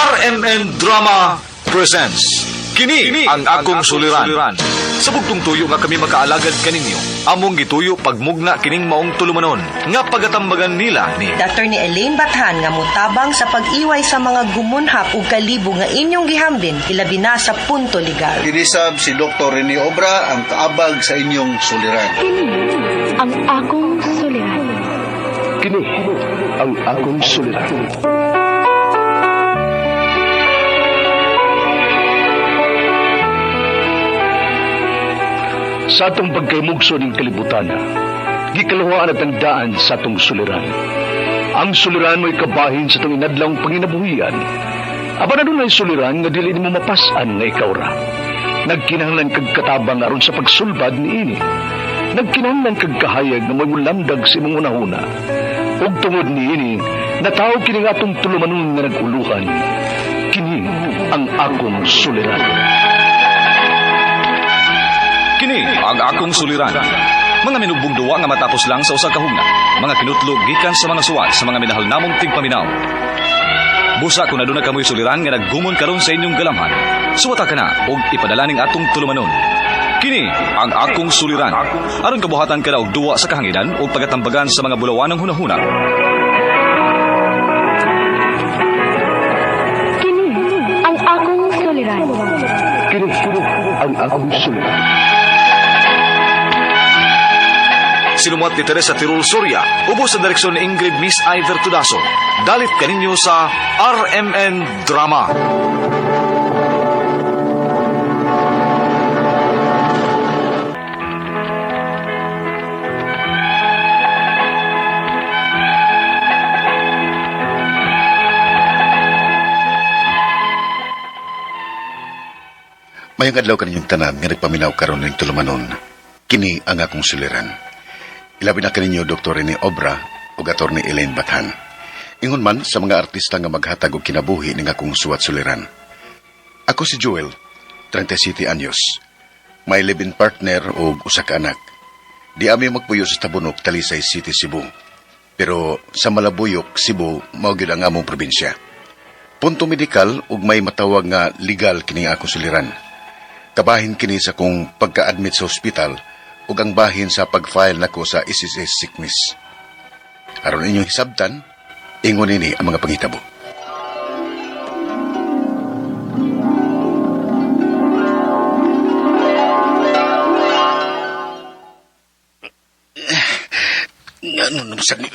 RMN Drama presents Kini ang akong suliran. Sa bugtong tuyo nga kami makaalagad kaninyo, among gituyo pagmugna kining maong tulumanon nga pagatambagan nila ni Dr. ni Elaine Bathan nga mutabang sa pag-iway sa mga gumunhap ug kalibo nga inyong gihambin ilabi na sa punto legal. Kinisab si Dr. Rene Obra ang kaabag sa inyong suliran. Kini ang akong suliran. Kini ang akong suliran. Sa atong pagkaymugso ning kalibutan, gikaluhaan at ang daan sa atong suliran. Ang suliran mo'y kabahin sa atong inadlawng panginabuhian. Apan adunay suliran nga dili nimo mapas-an nga ikaw ra. Nagkinahanglan kag katabang aron sa pagsulbad niini. Nagkinahanglan kag kahayag nga mo'y mulamdag sa imong hunahuna. Ug tungod niini, nataw kini nga atong tulumanon nga nag-uluhan. Kini ang akong suliran. Kini ang akong suliran. Mga minubong duwa nga matapos lang sa usa ka hugna. Mga kinutlog gikan sa mga suwat sa mga minahal namong tigpaminaw. Busa kung aduna kamoy suliran nga naggumon karon sa inyong galamhan. Suwata ka na og ipadala ning atong tulumanon. Kini ang akong suliran. Aron kabuhatan ka na og duwa sa kahanginan o pagatambagan sa mga bulawanong hunahuna. Kini ang akong suliran. Kini ang akong suliran. Sinumuat ni Teresa Tirul Soria, ubos sa direksyon ni Ingrid Miss Iver Tudaso. Dalit kaninyo sa RMN Drama. Mayong adlaw kaninyong tanan nga nagpaminaw karon ning tulumanon. Kini ang akong suliran. Ilabi na kaninyo Dr. Rene Obra ug Atty. Elaine Bathan. Ingon man sa mga artista nga maghatag og kinabuhi ning akong suwat suliran. Ako si Joel, 37 anyos. May live-in partner ug usa ka anak. Di ami magpuyo sa Tabunok, Talisay City, Cebu. Pero sa Malabuyok, Cebu, mao gyud ang among probinsya. Punto medikal ug may matawag nga legal kining akong suliran. Kabahin kini sa kong pagka-admit sa ospital ug ang bahin sa pag-file nako sa SSS sickness. Aron inyong hisabtan, ingon nini ang mga pangitabo. Ngano naman sa ni?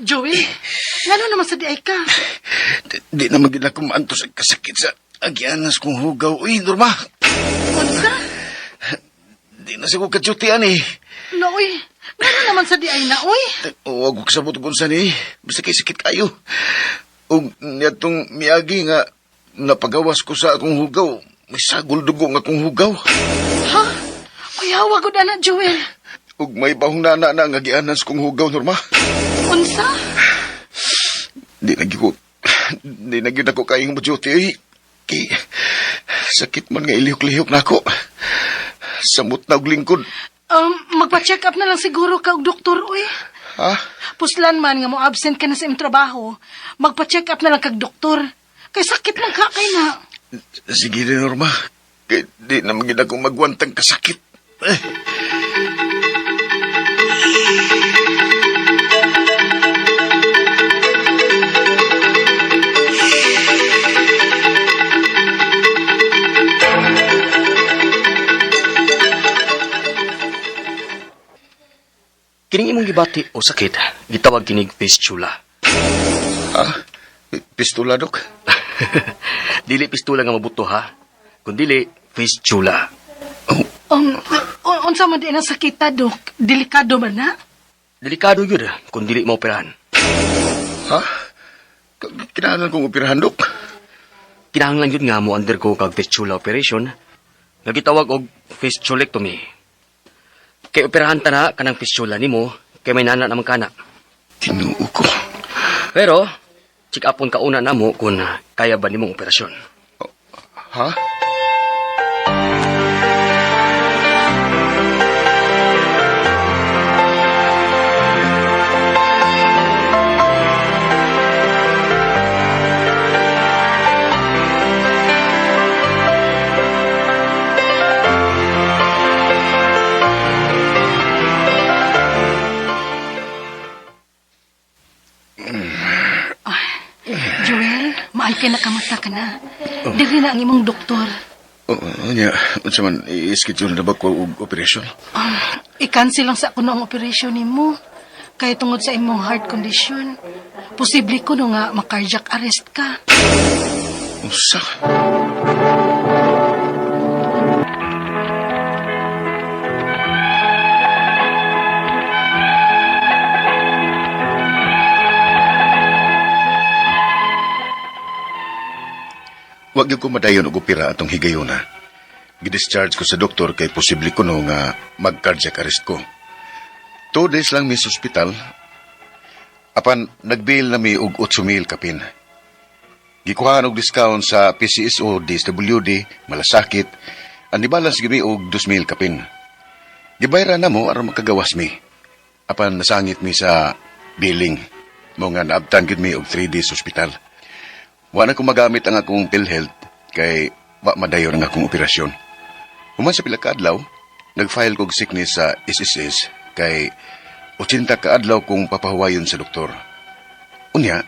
Joey, ngano naman sa diay ka? Di na magid ako maantos ang kasakit sa agianas kong hugaw. Uy, Norma, Unsa? di na siya ko kadyutian eh. Nooy, ngano naman sa diay na, oy? Huwag ko kasabot kung saan eh. Basta kay sakit kayo. Ug niyatong miyagi nga napagawas ko sa akong hugaw. May sagol dugo nga akong hugaw. Ha? Uy, hawa gud ana, Joel. Ug may bahong nana na nga gianas kong hugaw, Norma. Unsa? Di na gyud ako kayong mo-duty eh. Kay, sakit man nga ilihok-lihok na ako. Samot na og lingkod. Magpa-check up na lang siguro ka og doktor, oy. Ha? Puslan man nga mo absent ka na sa imong trabaho, magpa-check up na lang kag doktor. Kay sakit man ka kay na. Sige na, Norma. Kay di na magid ako magwantang kasakit. Eh. Kining imong gibati o sakit, gitawag kinig fistula. Ha? Pistula, Dok? Dili pistula nga mabuto ha. Kundili fistula. Unsa man di ang sakita, dok? Delikado man na? Delikado yun kung dili maoperahan. Ha? Kinahanglan kong operahan, Dok? Kinahanglan yun nga mo undergo kag fistula operation nga gitawag og fistulectomy. Kay operahan ta na kanang fistula nimo kay may nana naman kana. Tinuo ko. Pero check upon ka una namo kung kaya ba nimong operasyon. Ha? Maay kay nakamata ka na. Diri na ang imong doktor. Oh, nya, unsa man i-schedule na ba ko og operasyon? I-cancel lang sa kuno ang operasyon nimo. Kay tungod sa imong heart condition. Posible kuno nga ma-cardiac arrest ka. Unsa? Wag gyud ko madayon og opera atong higayuna. Gidischarge ko sa doktor kay posible kuno nga mag-cardiac arrest ko. 2 days lang mi sa ospital. Apan nagbill na mi og 8,000 kapin. Gikuhaan og discount sa PCSO, DSWD, Malasakit. Ang nibalance gid mi og 2,000 kapin. Gibayran na mo aron makagawas mi. Apan nasangit mi sa billing. Mao nga naabtan gid mi og 3 days sa ospital. Wa na ko magamit ang akong PhilHealth kay wa madayon ang akong operasyon. Human sa pila ka adlaw, nag-file kog sickness sa SSS kay 80 ka adlaw kong papahuwayon sa doktor. Unya,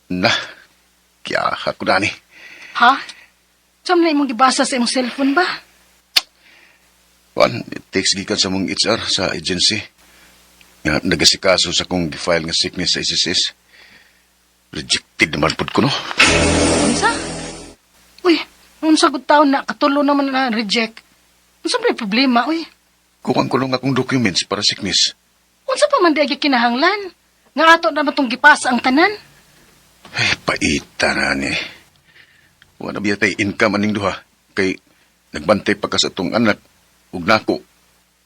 na, kaya ko na ni. Ha? Sam na imong gibasa sa imong cellphone ba? Juan, text gikan sa mong HR sa agency. Nga nagasikaso sa kong gi-file nga sickness sa SSS. Rejected naman pud ko, no? Unsa? Uy, unsa gud taon na katulo naman na reject. Unsa may problema, uy? Kuwang ko lang akong documents para sickness. Unsa pa man di ay kinahanglan? Nga ato na tong gipasa ang tanan? Ay, paita na ni. Wala biya tay income aning duha. Kay nagbantay pa ka sa atong anak ug nako.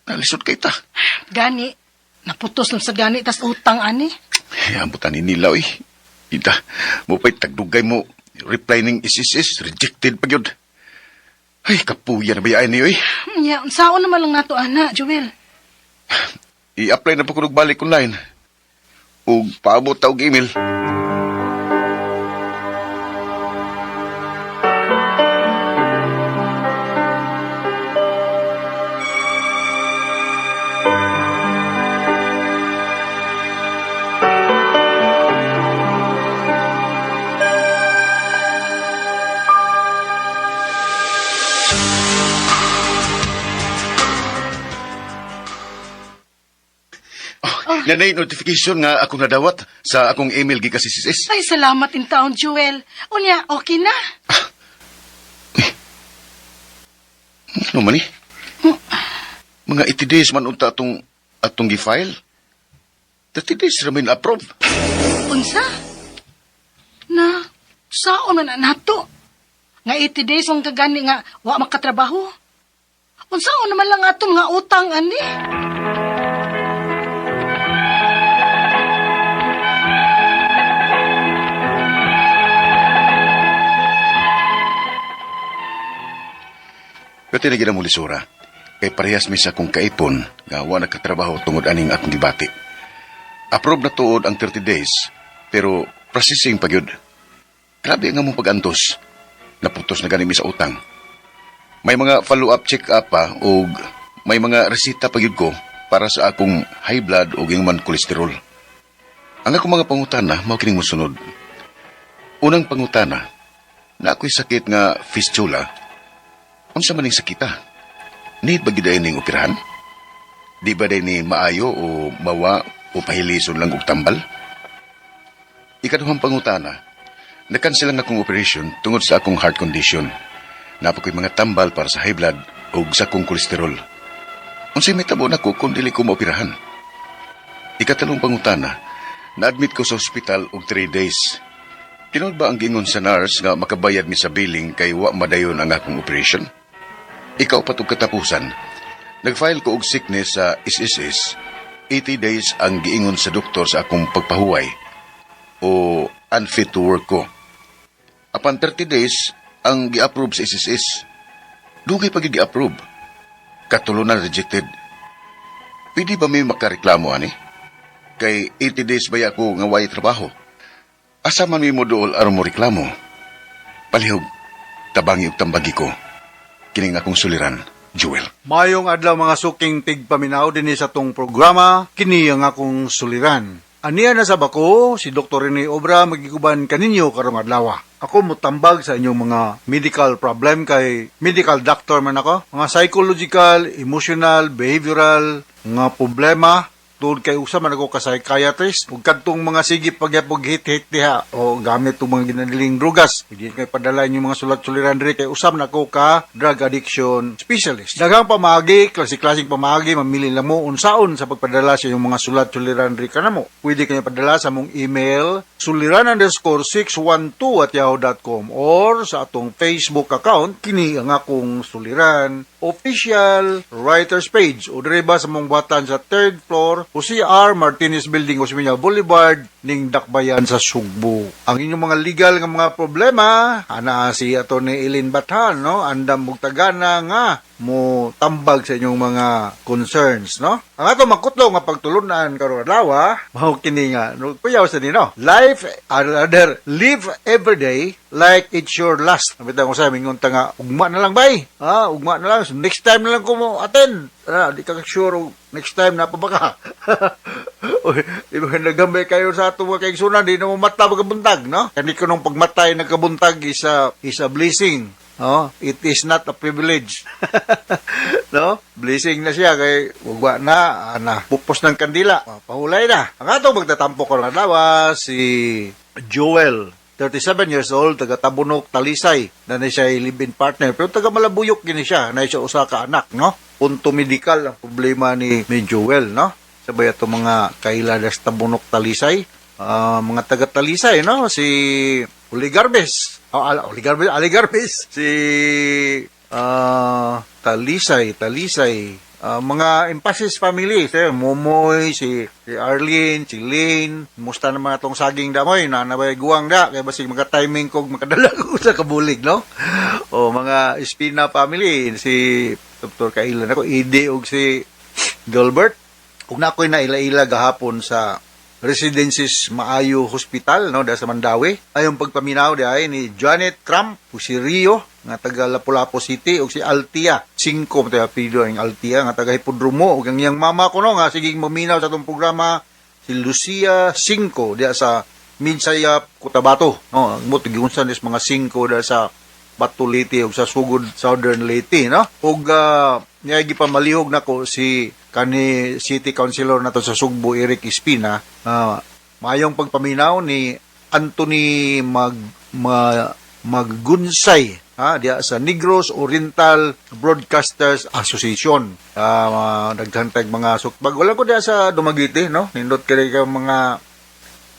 Nalisod kay ta. Gani, naputos lang sa gani tas utang ani. Ay, ambutan ni nila, oy. Ita, mo pa'y tagdugay mo. Reply ning SSS, rejected pa gyud. Ay, kapuya na ba ni, oy. Nya, unsaon naman lang nato ana, Joel? I-apply na pa ko og balik online. Ug paabot ta og email. Oh, nanay notification nga akong nadawat sa akong email gikan sa SSS. Ay, salamat in taon, Joel. Unya, okay na. Ano man eh? Mga 80 days man unta atong gi-file. 30 days ra man approve. Unsa? Na, saon man na nato? Nga 80 days ang kagani nga wa makatrabaho. Unsaon naman lang atong nga utang ani? Pero tinagin mo lisura. Kay parehas mi sa akong kaipon nga wa nakatrabaho tungod aning akong gibati. Approve na tuod ang 30 days, pero processing pa gyud. Grabe nga mong pag-antos. Naputos na gani mi sa utang. May mga follow-up check-up pa ug may mga resita pa gyud ko para sa akong high blood ug man kolesterol. Ang akong mga pangutana mao kining mosunod. Unang pangutana, na ako'y sakit nga fistula. Unsa man ning sakita? Need ba gid ning operahan? Di ba day ni maayo o mawa o pahilison lang og tambal? Ikaduhang pangutana, nakansel ang akong operation tungod sa akong heart condition. Naa pa ko'y mga tambal para sa high blood o sa akong kolesterol. Unsay may tabo nako kung dili ko maoperahan? Ikatalong pangutana, na-admit ko sa ospital og 3 days. Tinuod ba ang gingon sa nurse nga makabayad mi sa billing kay wa madayon ang akong operation? Ikaupat ug katapusan, nag-file ko og sickness sa SSS. 80 days ang giingon sa doktor sa akong pagpahuway o unfit to work ko. Apan 30 days ang gi-approve sa SSS. Dugay pa gyud gi-approve. Katulo na rejected. Pwede ba may makareklamo ani? Kay 80 days ba ako nga way trabaho? Asa man mi mo duol aron mo reklamo? Palihog, tabangi ug tambagi ko. Kining akong suliran, Jewel. Mayong adlaw, mga suking tigpaminaw, dinhi sa tong programa, kini ang akong suliran. Aniya na sa bako, si Dr. Rene Obra magiguban kaninyo karong adlaw. Ako mutambag sa inyong mga medical problem kay medical doctor man ako. Mga psychological, emotional, behavioral, mga problema tungod kay usa man ako ka psychiatrist ug kadtong mga sige pagyapog hit-hit diha o gamit tong mga ginaniling drugas, hindi kay padala inyong mga sulat-suliran diri kay usa man ako ka drug addiction specialist. Daghang pamaagi, klase-klaseng pamaagi, mamili lang mo unsaon sa pagpadala sa inyong mga sulat-suliran diri kanamo. Pwede kayo padala sa mong email suliran_612@yahoo.com or sa atong Facebook account, kini ang akong suliran official writers page, o diri ba sa mong buhatan sa third floor o CR Martinez Building, Osmeña Boulevard, ning Dakbayan sa Sugbo. Ang inyong mga legal nga mga problema, ana si Atty. Eileen Bathan, no? Andam mugtagana nga mo tambag sa inyong mga concerns, no? Ang ato makutlo nga pagtulunan karon adlaw, mao kini nga, no, kuyaw sa nino. Life, rather, live every day like it's your last. Bitaw ko sa mingon ta nga ugma na lang bay. Ha, ugma na lang. So, next time na lang ko mo attend. Ah, di ka sure og next time na pa ba ka. Uy, di ba nagambay kayo sa atong mga kaigsunan, di na mo mata magkabuntag, no? Kani ko nung pagmatay nagkabuntag is a blessing. No? It is not a privilege. No? Blessing na siya kay ugwa na, ana, pupos ng kandila. Ah, pahulay na. Ang atong magtatampo ko adlaw si Joel, 37 years old, taga Tabunok, Talisay. Na ni siya live-in partner. Pero taga Malabuyok gini siya. Na siya usa ka anak, no? Punto medical ang problema ni Joel, no? Sabay ato mga kaila sa Tabunok, Talisay. Ah, mga taga Talisay, no? Si Uli Garbes. Oh, Uli Garbes, Ali Garbes. Si Talisay, Talisay. Ah, mga Emphasis family, si Momoy, si Arlene, si Lane, musta na mga tong saging da moy, na nabay guwang da, kaya basig mga timing kog makadala ko sa kabulig, no? O mga Espina family, si Dr. Kailan ako, Ide og si Gilbert. Ug na ako'y naila-ila gahapon sa Residences Maayo Hospital, no, da sa Mandaue. Ayong pagpaminaw di ay ni Janet Trump ug si Rio nga taga Lapu-Lapu City ug si Altia. Cinco mo tayo apelyido ang Altia nga taga Hipodromo ug ang iyang mama ko, no, nga sige maminaw sa atong programa, si Lucia Cinco diya sa Midsayap, Cotabato, no? Ang mo giunsan is mga Cinco diya sa Bato, Leyte ug sa Sugod, Southern Leyte, no? Ug niya gipamalihog nako si kani City Councilor nato sa Sugbo, Eric Espina, maayong pagpaminaw ni Anthony Maggunsay, ha, diya sa Negros Oriental Broadcasters Association. Daghan tag mga sukbag wala ko diya sa Dumaguete, no? Nindot kay ka mga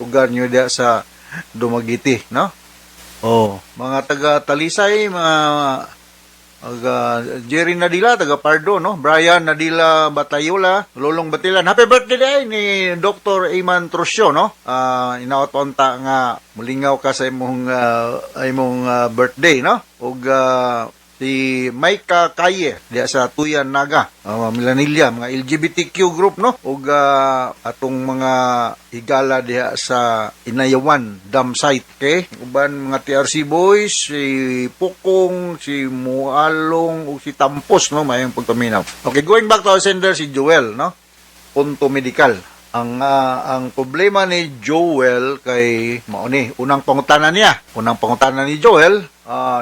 lugar niyo diya sa Dumaguete, no? Oh, mga taga Talisay, mga taga Jerry Nadila, taga Pardo, no? Brian Nadila Batayola, Lolong Batilan. Happy birthday day ni Dr. Iman Trusio, no? Inaot unta nga mulingaw ka sa imong birthday, no? Ug si Maika Kaye diya sa Tuyan Naga, Milanilla, mga LGBTQ group, no? Ug atong mga higala diha sa Inayawan Dam Site, okay? Uban mga TRC boys, si Pukong, si Mualong ug si Tampos, no? Mayong pagpaminaw. Okay, going back to our sender, si Joel, no? Punto medical. Ang problema ni Joel kay mao ni unang pangutana niya. Unang pangutana ni Joel,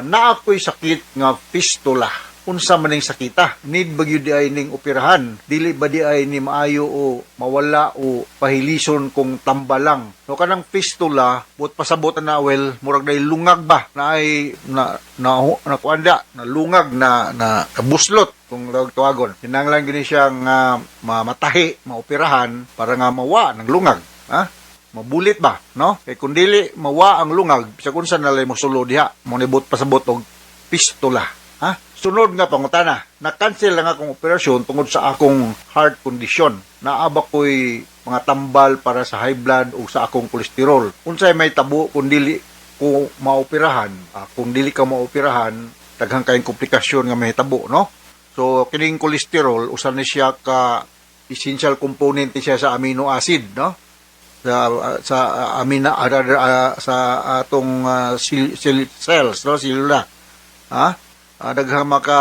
naa ko'y sakit nga fistula. Unsa man ning sakita? Need ba gyud di ay ning operahan? Dili ba di ay ni maayo o mawala o pahilison kung tambalang? No, kanang fistula, but pasabot na, well, murag day lungag ba na ay na na na kuan da, na lungag na na kabuslot kung tawag tawagon. Kinahanglan gini siya nga mamatahi, maoperahan para nga mawa ng lungag. Ha? Mabulit ba, no? Kay kung dili mawa ang lungag, sa kung saan nalay mo sulo diha, mo nibot pasabot og pistula. Ha? Sunod nga pangutana, na-cancel lang akong operasyon tungod sa akong heart condition. Naa ba ko'y mga tambal para sa high blood o sa akong kolesterol? Unsay may tabo kung dili ko maoperahan? Ah, kung dili ka maoperahan, daghang kayong komplikasyon nga mahitabo, no? So kining kolesterol, usa ni siya ka essential component ni siya sa amino acid, no? Sa amino sa atong cells, no, selula. Ha? Daghang maka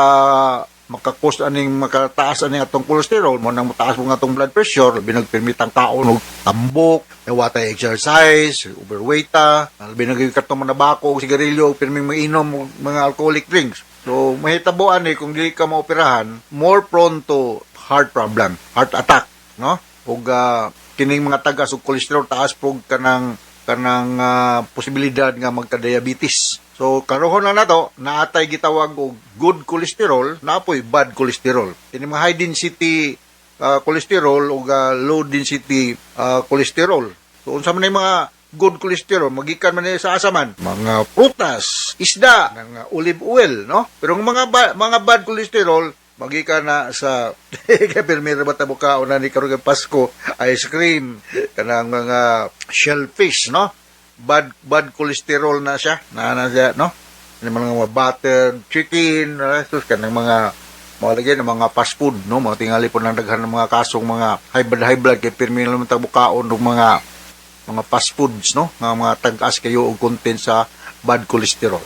Maka-cause aning makataas aning atong cholesterol mo nang mataas mo nga atong blood pressure, labi nagpermitang kaon og tambok, wa tay exercise, overweight ta, labi nag katong manabako og sigarilyo, pirming mainom og mga alcoholic drinks. So mahitabo ani kung dili ka maoperahan, more prone to heart problem, heart attack, no? Ug kining mga tagas og cholesterol, taas pug kanang kanang posibilidad nga magka-diabetes. So karohon lang nato, naatay gitawag og good cholesterol, naapoy bad cholesterol. Kini mga high density cholesterol ug low density cholesterol. So unsa man yung mga good cholesterol, magikan man ni sa asa man, mga prutas, isda, ng olive oil, no? Pero ang mga bad cholesterol magikan na sa kay pirmi ra ba ta mukaon na ni karon kay Pasko, ice cream, kanang mga shellfish, no? Bad cholesterol na siya na na siya, no? Kanang mga butter chicken, sus, kanang mga lagyan ng mga fast food, no? Mga tingali po ng daghan ng mga kasong mga high blood kay pirmi naman ta mukaon og mga fast foods, no? Nga mga tag-as kayo og content sa bad cholesterol.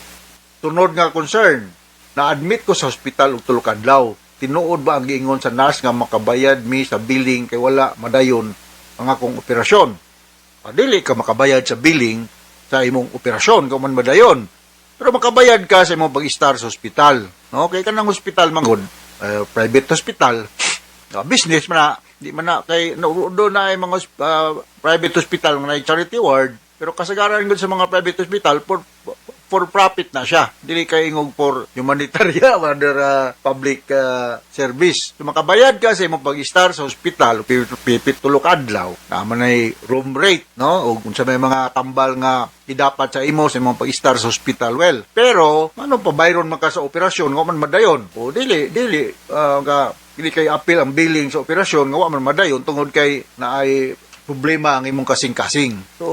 Sunod nga concern: na-admit ko sa hospital og 3 ka adlaw. Tinuod ba ang giingon sa nurse nga makabayad mi sa billing kay wala madayon ang akong operasyon? Dili ka makabayad sa billing sa imong operasyon kung man madayon. Pero makabayad ka sa imong pag-istar sa hospital. No? Kay kanang hospital manggod, private hospital, business man na, di man na kay no, do na ay mga private hospital nga na charity ward, pero kasagaran gud sa mga private hospital for profit na siya. Dili kay ingog for humanitarian or public service. So makabayad ka sa imong pag-istar sa hospital, pipit 3 ka adlaw, naa man ay room rate, no? O kung sa may mga tambal nga idapat sa imo sa imong pag-istar sa hospital, well. Pero ano pa bayron man ka sa operasyon nga man madayon? O dili dili ka dili kay apil ang billing sa operasyon nga wa man madayon tungod kay naay problema ang imong kasing-kasing. So,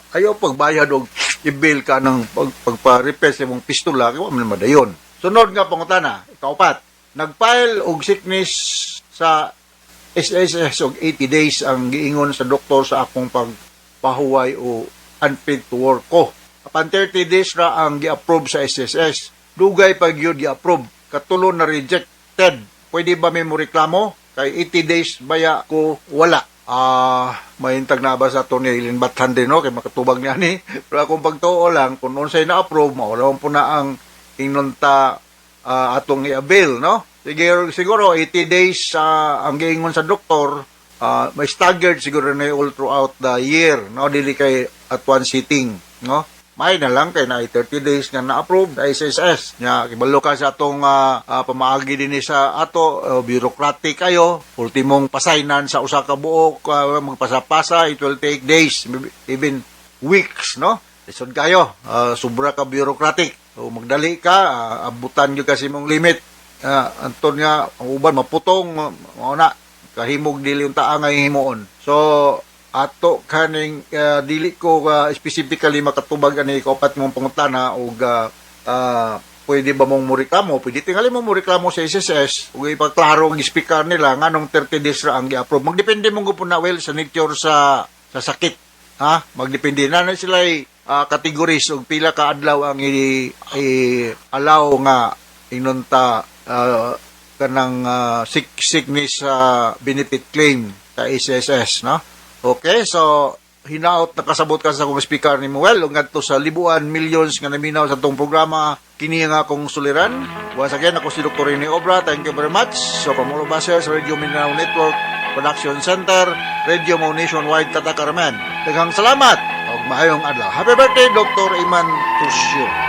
ayaw pagbayad og i-bill ka ng pagpa-repair sa imong fistula, kay wa man madayon. Sunod nga pangutana, ikaupat. Nag-file og sickness sa SSS og 80 days ang giingon sa doktor sa akong pagpahuway o unfit to work ko. Apan 30 days ra ang gi-approve sa SSS. Dugay pa gyud gi-approve. Katulo na rejected. Pwede ba may mo reklamo? Kay 80 days baya ko wala. Mahintag na ba sa ato ni Eileen Bathan din, no? Kay makatubag niya ni. Pero akong pagtuo lang, kung unsay na-approve, mao po na ang ingnonta atong i-avail, no? Siguro, siguro 80 days ang giingon sa doktor, may staggered siguro na all throughout the year, no? Dili kay at one sitting, no? May na lang kay na 30 days nga na-approve sa SSS. Nya kibalo ka sa atong pamaagi dinhi sa ato, bureaucratic kayo, ultimong pasaynan sa usa ka buok, magpasa-pasa, it will take days, even weeks, no? Lisod kayo, sobra ka bureaucratic. So magdali ka, abutan gyud kasi mong limit. Anton nga ang uban maputong mao na kahimog dili yung taa nga himuon. So ato kaning dili ko specifically makatubag ani kaupat mong pangutana og pwede ba mong moreklamo? Pwede tingali mo moreklamo sa SSS ug ipaklaro ang speaker nila nganong 30 days ra ang gi-approve. Magdepende mo gud na, well, sa nature sa sakit. Ha? Magdepende na na sila categories og pila ka adlaw ang i-allow nga inunta kanang sickness benefit claim sa SSS, no? Okay, so hinaot nakasabot ka sa akong speaker ni Muel ug ngadto sa libuan millions nga naminaw sa atong programa, kini nga akong suliran. Once again, ako si Dr. Rene Obra. Thank you very much. So from all of us here sa Radio Mindanao Network Production Center, Radio Mo Nationwide, Tatakaraman. Daghang salamat ug maayong adlaw. Happy birthday, Dr. Iman Tusio.